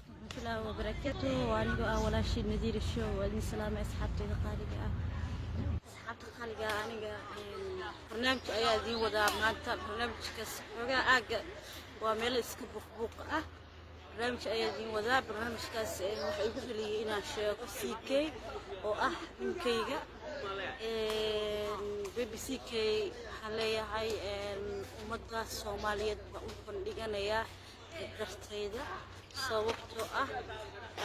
Waraxmatullaahi wabarakaatu. Anigoo ah walaashii Nadiir Show, waa idin salaamay, asxaabtayda qaaliga ah. Asxaabta qaaliga ah, aniga barnaamij ayaa idiin wadaa maanta. Barnaamijkaas xoogaa aagga waa meelo iska buuqbuuq ah. Barnaamij ayaa idiin wadaa. Barnaamijkaas waxa igu dhaliyay inaan sheego CK oo ah ninkayga, Baby CK. Waxaan leeyahay, ummadda Soomaaliyeed baa u bandhiganayaa dartayda, sababtoo ah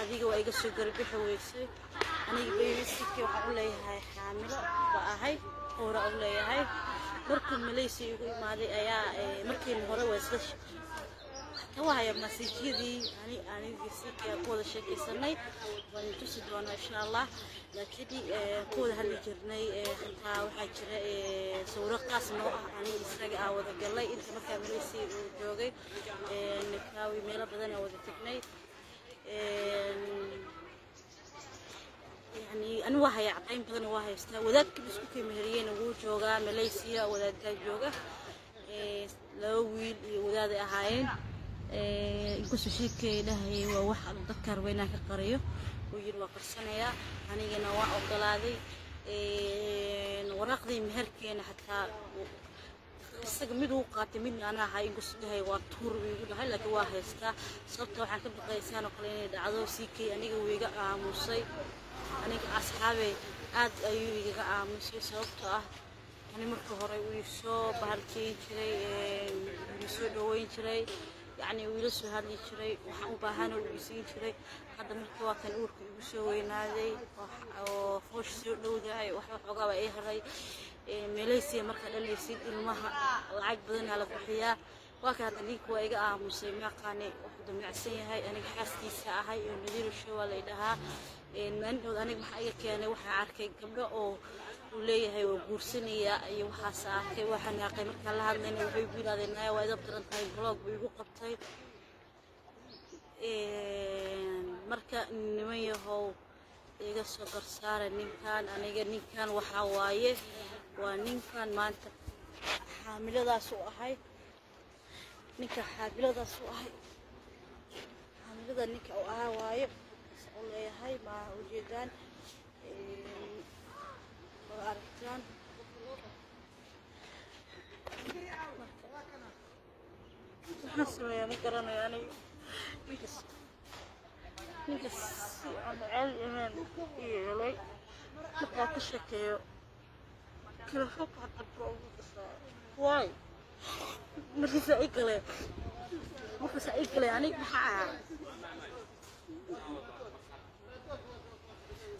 adiga waa iga soo garbixi weysay. Aniga Baby CK waxaan u leeyahay xaamilo ba ahay, uura u leeyahay. Markuu Malaysia igu imaaday ayaa markiina hore waa isla ka wahaya message-yadii aniga CK aan ku wada sheekaysanay. Waan tusi doonaa, insha Allah. Laakiin ku wada hadli jirnay, xataa waxaa jira sawiro qaas noo ah, aniga isaga aan wada galay inta markaa Malaysia uu joogay. Kaawi meelo badan aan wada tagnay. Yani ani waa haya cadayn badan, waa haystaa. Wadaadkii isku kii meheriyeyna wuu joogaa Malaysia, wadaadkaa jooga. Laba wiil iyo wadaaday ahaayeen. Inkastoo sheekay dhahayay waa wax dadka raba inaan ka qariyo, uu yiri waa qarsanayaa, anigana waa ogolaaday. Waraaqdii meherkeena xataa isaga mid uu qaatay, midna anaa ahay. Inkastoo dhahay waa tuur buu igu dhahay, laakiin waa haystaa, sababta waxaan ka baqay saan oo kale inay dhacdo. CK aniga wuu iga aamusay. Aniga, asxaabey, aad ayuu igaga aamusay, sababtoo ah ani marka hore wuu isoo bahalkeyn jiray, wuu isoo dhaweyn jiray, yacni wuu ila soo hadli jiray, waxaan u baahana wuu isiin jiray. Hadda markii waa kan uurka igu soo weynaaday oo foosh soo dhowdahay, waxba xoogaa baa ii haray. Malaysia markaa dhalaysid ilmaha lacag badanaa la bixiyaa. Waa kan hadda ninka waa iga aamusay, maaqaane wuxuu damacsan yahay. Aniga xaaskiisa ahay oo Nadiir Show waa la idhahaa. Maalin aniga maxaa iga keenay? Waxaa arkay gabdho oo uu leeyahay waa guursanaya iyo waxaas arkay, waa xanaaqay. Markaan la hadlayna waxay igu yidhahdeen, "Naya, waa idab daran tahay." Block buu igu qabtay. Marka niman yahow, iga soo garsaara ninkan. Aniga ninkan waxaa waaye, waa ninkan maanta xaamiladaas u ahay. Ninka xaamiladaas u ahay, xaamilada ninka u ahaa waaye u leeyahay. Ma ujeedaan? Ma aragtaan? Marka waxaan sameeyaa ma garanayo. Aniga ninkas si aan caadi ahayn u yeelay. Markaa ka sheekeeyo telefoonka dabka ugu dhasaa waay. Markiisa ii galee, aniga maxaa ahaa?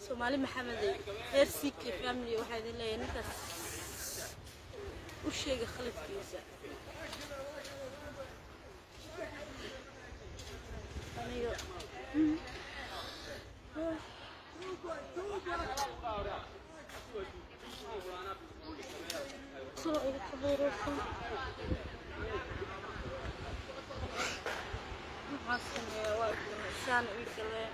Soomaali Maxamedey, reer CK family, waxaa idin leeyahay, ninkaas u sheega khaladkiisa. Aniga soo iga kabeereysan, maxaa sameeyaa? Waa saan ii galeen.